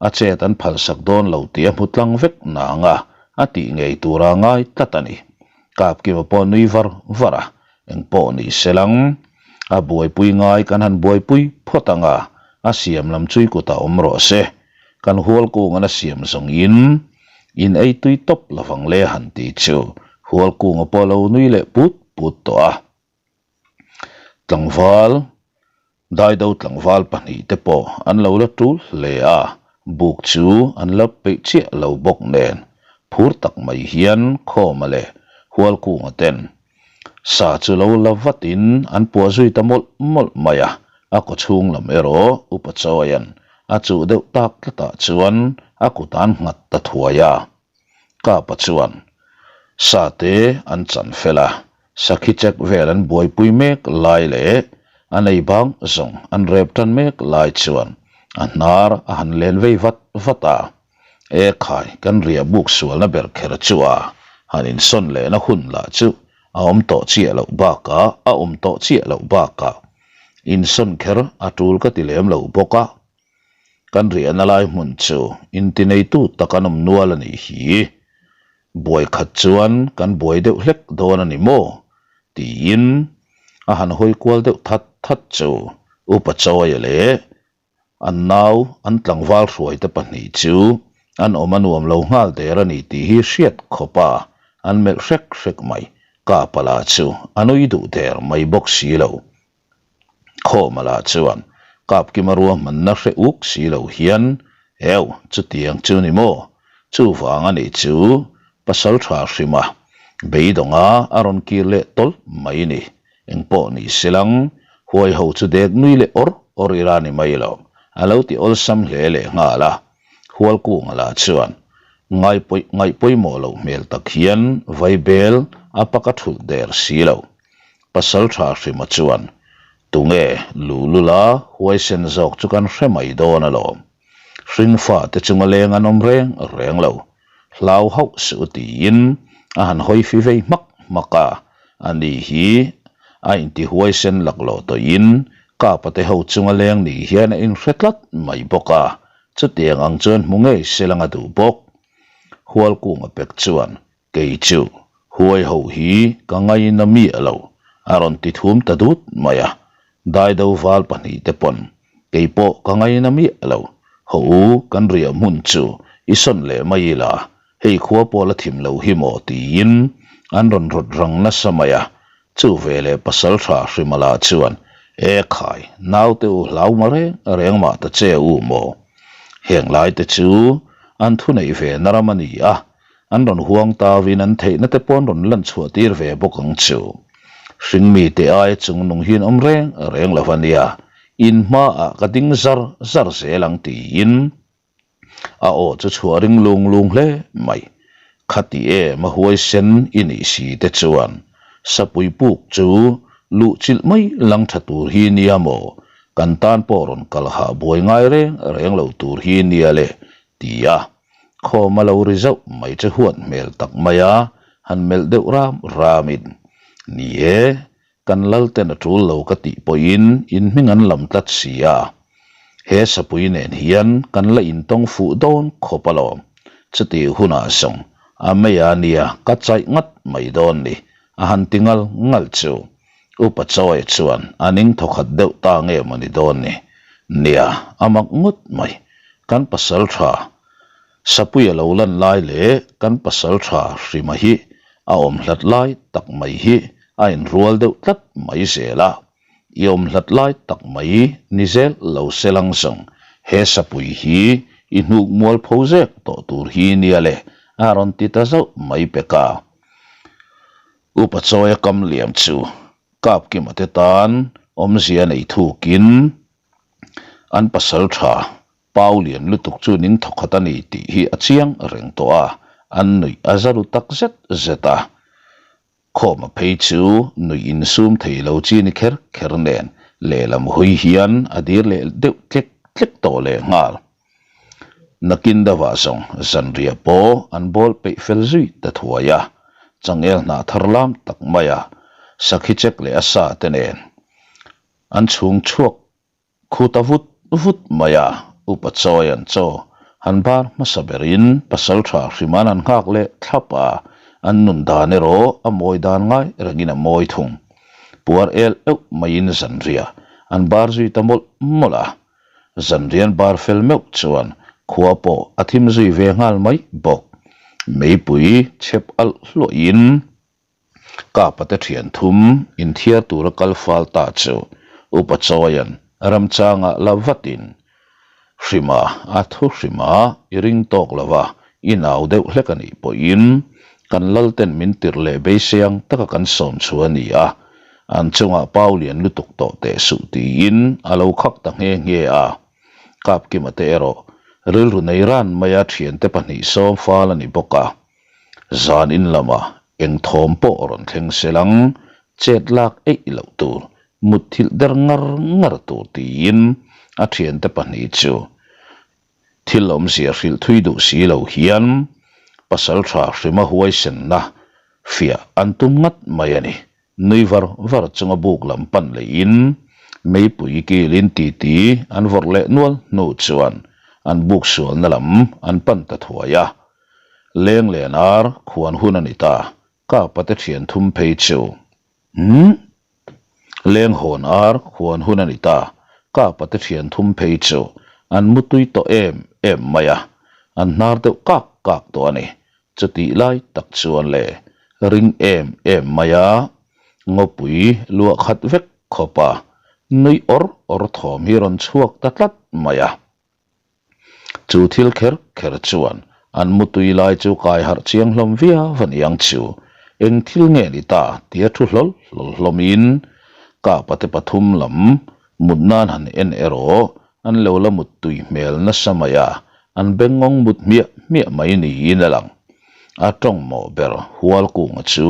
A chet an phalsak dawn lo tih a hmu tlang vek nang a, a tih ngei tura ngai tlat a ni. Kapkima pawh nui var var a, engpawh ni se lang. A buaipui ngai kan han buaipui phawt ang a, a siam lam chui kutah awm rawh se. Kan Hualkunga'n a siam zawng in, in ei tui tawp lovang le han ti chu Hualkunga pawh a lo nui leh put put tawh a. Tlangval, Daido tlangval pahnihte pawh an lo la tul hle a, buk chu an la peih chiah lo bawk nen phur tak mai hian Khawma leh Hualkunga ten sa chu lo la vatin an puah zui ta mawlh mawlh mai a, a kawchhung lam erawh Upa Chawian a chuh deuh tak tlatah chuan a kut an nghat ta thuai a. Kapa chuan sa te an chan fel a, sakhi check vel an buaipui mek lai leh a nei bang zawng an rep tan mek lai chuan a hnar a han len vei vat vat a. E khai, kan riah buk sualna ber kher chu a han insawn lehna hun lah chu a awm tawh chiah loh bakah a awm tawh chiah loh bakah insawn kher a tul ka ti lem lo bawk a. Kan riahna lai hmun chu intineitu tak an awm nual a nih hi. Buai khat chuan kan buai deuh hlek dawn a ni maw? tiin a han hawi kual deuh that that chu Upa Chawia leh an nau an tlangval hruaite pahnih chu an awm a nuam lo nghal der a ni tih hi hriat khawp a, an melh hrek hrek mai. Kapa lah chu a nui duh der mai bawk si lo. Khawma lah chuan Kapkima ruahmanna hre uk si lo hian, Eu, chutiang chu ni maw? Chuvang a nih chu pasal tha hrima beidawnga a rawn kir leh tawlh mai ni. Engpawh ni silang, huai ho chu dek nui leh awr awr ila ni mai lo, a lo ti awlsam hle leh nghal a. Hualkunga lah chuan ngaih pawimawh loh hmel tak hian vaibel a pak a thulh der si lo. Pasal tha Hrima chuan, Tunge luhlula huaisen zawk chu kan hre mai dawn alawm. Hringfa te chunga leng an awm reng reng lo. Hlau hauh suh tiin a han hawi fi vei hmak hmak a, ani hi a inti huaisen laklawh tawhin Kapa te ho chunga leng ni hian a inhre tlat mai bawk a, chutiang ang chuan hmu ngei se lang a duh bawk. Hualkunga pek chuan Kei chu huai ho hi ka ngaina miah lo, a rawn ti thum ta dut mai a. Daido val pahnihte pawn kei pawh ka ngaina miah lo. Haw u, kan riah hmun chu i sawn leh mai ila, hei khua pawh la thim lo hi maw tiin an rawn rawt rang nasa mai a. Chu veleh pasal tha Hrimala chuan, E khai, naute u hlau ma reng reng mah ta che u maw? Heng laite chu an thuneih ve na ram a ni a, An rawn huang tauin an theihna te pawh an rawn lan chhuah tir ve bawk ang chu. Hringmite aia chung nung hian awm reng reng lo a nia, in hmaah ka ding zar zar zel ang tiin a aw chu chhuah ring lung lung hle mai. Khati em a huaisen i nih si te chuan sapui puk chu luh chilh mai lang tha tur hi nia maw, kan tan pawh rawn kal hah buai ngai reng reng lo tur hi nia le ti a. Khawm a lo ri zauh mai chu huat hmel tak mai a, han melh deuh ram ramin, Ni e, kan Lalten a tul lo ka tih pawhin in hming an lam tlat si a, he sapui nen hian kan la intawng fuh dawn khawp alawm, chutih hunah zawng. A mei a nia, ka chaih ngat mai dawn ni, a han ti ngal ngal chu. Upa Chawia chuan a ning thawkhat deuh ta nge maw ni dawn ni? Nia, a mak ngawt mai. Kan pasal tha Sapuia lo lan lai leh kan pasal tha Hrima hi a awm hlat lai tak mai hi a inrual deuh tlat mai zel a. I awm hlat lai tak mai ni zel lo se lang zawng he sapui hi i hnuk mual pho zek tawh tur hi nia le a rawn ti ta zauh mai pek a. Upa Chawia kam liam chu Kapkima te tan awmzia nei thukin an pasal tha Pau lian lutuk chu ning thawkhat a ni tih hi a chiang reng tawh a, an nuih a za ru tak zet zet a. Khawma phei chu nuih insum thei lo chi ni kher kher nen lehlam hawi hian a dir leh deuh tlek tlek tawh leh nghal. Nakin deuhah zawng zanriah pawh an bawl peih fel zui ta thuai a, changel hnah thar lam tak maia sakhi chek leh a sa te nen an chhung chhuak Khu ta vut vut mai a, Upa Chawi an chaw han bar hmasa berin pasaltha hriman an nghak leh thlap a, an nun dan erawh a mawi dan ngai rengin a mawi thung. Puar el euh maiin zanriah an bar zui ta mawlh mawlh a, zanrian bar fel meuh chuan khua pawh a thim zui ve nghal mai bawk. Meipui chhep alh hluahin. Kapa te thian thum inthiar tura kal fal ta chu Upa Chawian ramchangah la vatin Hrima a thu hrima i ring tawk lo va, i nau deuh hlek a nih pawhin kan Lalten min tirh leh beiseiang taka kan sawm chu a ni a, an chungah pau lian lutuk tawh teh suh tiin a lo khak ta nghe nghe a. Kapkima te erawh rilru nei ran maia thiante pahnih sawm fal a ni bawk a. Zan in lama eng thawm pawh rawn thleng se lang, chet lak eih loh tur, mutthilh der ngar ngar tur tiin a thiante pahnih chu thil awmzia hrilh thui duh si lo hian pasaltha hrima huaisenna fiah an tum ngat mai a ni. Nui var var chunga buk lam pan leihin meipui kilin titi an vawrh leh nual hnu chuan an buk sualna lam an pan ta thuai a. Leng len ar khuan hun a ni ta, ka pate thian thum phei chu. Umm. Leng hawn ar khuan hun a ni ta, ka pate thian thum phei chu an mutui tawh em em mai a, an hnar deuh kak kak tawh a ni. Chutih lai tak chuan le ring em em mai a, ngawpui luah khat vek khawp a, nui awr awr thawm hi rawn chhuak ta tlat mai a. Chu thil kher kher chuan an mutui lai chu kai harh chiang hlawm viau a niang chu, eng thil nge ni ta tia thu hlawl hlawl hlawmin Kapa te pathum lam mut nan han en erawh an lo la mut tui hmel nasa mai a, an bengngawng mut hmiah hmiah mai niin a lang. A tawng mawh ber Hualkunga chu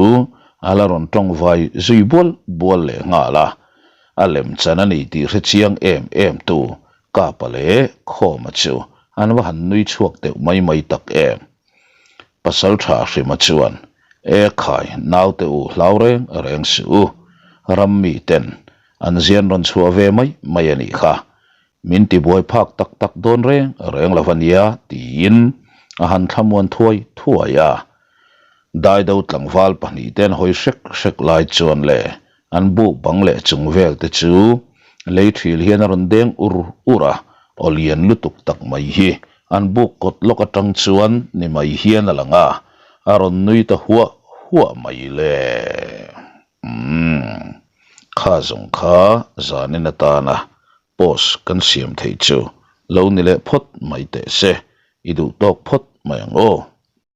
a la rawn tawng vai zui bual bual leh nghal a, a lemchan a ni tih hre chiang em em tu Kapa leh Khawma chu an va han nui chhuak deuh mai mai tak em. Pasal tha Hrima chuan, E khai, naute u hlau reng reng suh u, ram mi ten an zian rawn chhuah ve mai mai a nih kha. Min ti buai phak tak tak dawn reng reng lo a nia tiin a han thlamuan thuai thuai a. Daido tlangval pahnih ten hawi hrek hrek lai chuan le An buk bang leh chung vel te chu lei thil hian a rawn deng ur ur a, aw lian lutuk tak mai hi an buk kawt lawk atang chuan ni mai hian a lang a, a rawn nui ta huah huah mai le. Umm. Kha zawng kha zanin atana post kan siam theih chu lo ni leh phawt mai teh se, i duh tawk phawt mai ang aw.